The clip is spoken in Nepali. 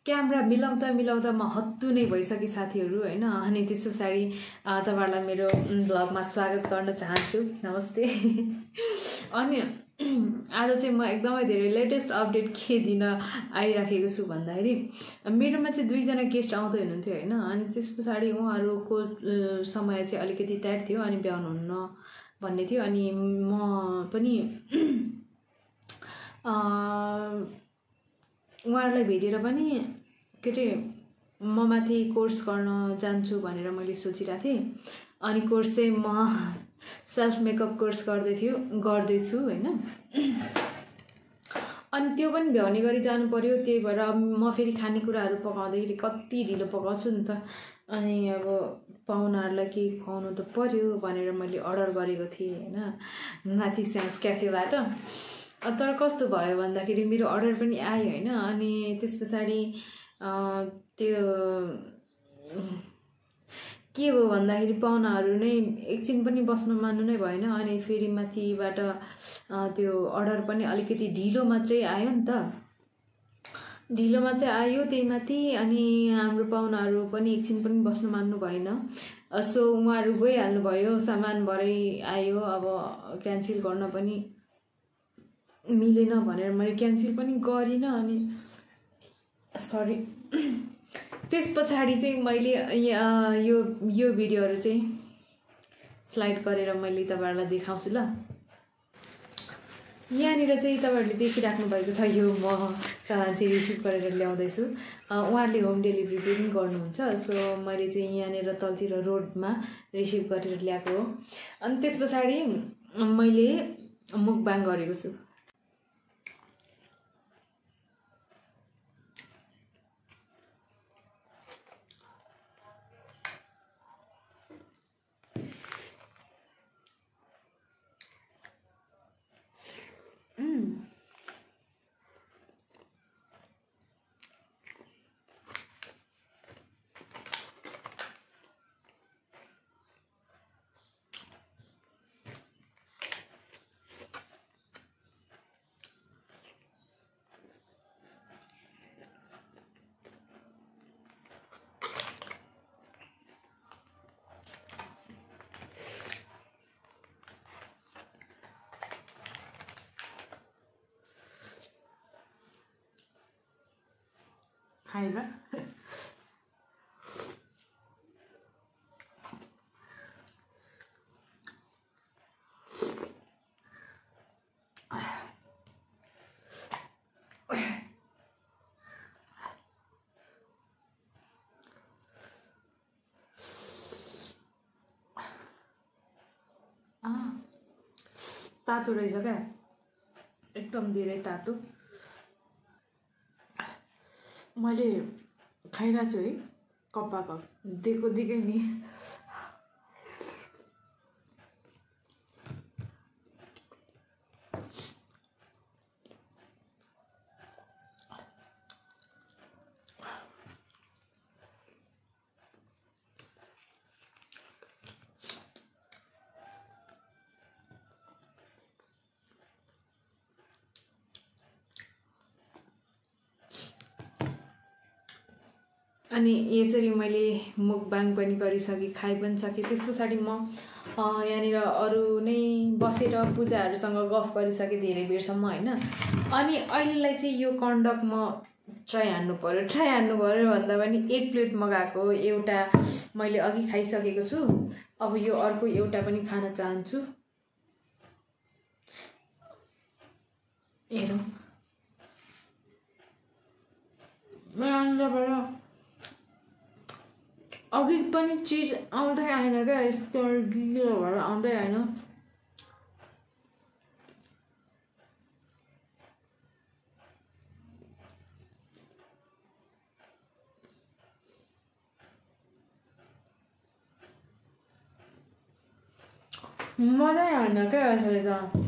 क्यामेरा मिलाउँदा मिलाउँदा म हत्तु नै भइसके साथीहरू हैन। अनि त्यस पछाडि तपाईहरुलाई मेरो ब्लगमा स्वागत गर्न चाहन्छु। नमस्ते। अनि आज चाहिँ म एकदमै धेरै लेटेस्ट अपडेट के दिन आइराखेको छु भन्दाखेरि मेरोमा चाहिँ 2 जना गेस्ट आउँदै हुनुहुन्थ्यो हैन। अनि त्यस पछाडि उहाँहरुको समय चाहिँ अलिकति टाइट थियो अनि भ्याउनु हुन्न भन्ने थियो। अनि म पनि उहाँहरुलाई भेटेर पनि के रे म माथि कोर्स गर्न जान्छु भनेर मैले सोचिरा थिए। अनि कोर्स चाहिँ म सेल्फ मेकअप कोर्स गर्दैछु हैन। अनि त्यो पनि भ्याउने गरी जानु पर्यो। त्यही भएर म फेरि खानेकुराहरु पकाउँदाखेरि कति ढिलो पकाउँछु नि त। अनि अब पाहुनाहरुलाई के खुवाउनु त पर्यो भनेर मैले अर्डर गरेको थिए हैन माथि स्याम्स क्याफेबाट। तर कस्तो भयो भन्दाखेरि मेरो अर्डर पनि आयो हैन। अनि त्यसपछि त्यो के भयो भन्दाखेरि पाहुनाहरु नै एकछिन पनि बस्न मान्नु नै भएन। अनि फेरि माथिबाट त्यो अर्डर पनि अलिकति ढिलो मात्रै आयो नि त। ढिलो मात्रै आयो त्यही माथि। अनि हाम्रो पाहुनाहरु पनि एकछिन पनि बस्न मान्नु भएन। सो उहाँहरु गइहाल्नु भयो। सामान भरै आयो। अब क्यान्सल गर्न पनि मिलेन भनेर मैले क्यान्सल पनि गरिन। अनि सरी। त्यस पछाडि चाहिँ मैले यो भिडियोहरु चाहिँ स्लाइड गरेर मैले तपाईहरुलाई देखाउँछु ल। यहाँनिर चाहिँ तपाईहरुले देखिराख्नु भएको छ यो म सामान चाहिँ रिसिभ गरेर ल्याउँदै छु। उहाँले होम डेलिभरी पनि गर्नुहुन्छ। सो मैले चाहिँ यहाँनिर तलतिर रोडमा रिसिभ गरेर ल्याएको हो। अनि त्यस पछाडि मैले मुकबाङ गरेको छु। खाइला तातो रहेछ क्या एकदम धेरै तातो। मैले खाइरहेको छु है कपाको दिकै नि। अनि यसरी मैले मुकबाङ पनि गरिसके खाइ पनि सके। त्यस पछाडि म यहाँनिर अरु नै बसेर पूजाहरुसँग गफ गरिसके धेरै बेरसम्म हैन। अनि अहिलेलाई चाहिँ यो कन्डक म ट्राई हान्नु पर्यो भन्दा पनि 1 प्लेट मगाएको। एउटा मैले अघि खाइसकेको छु। अब यो अर्को एउटा पनि खान चाहन्छु। हेरौँ म अन्डरबाट अघि पनि चीज आउँदै आएन क्या। यस्तो गिलो भएर आउँदै आएन। मजा आएन क्या यसरी त।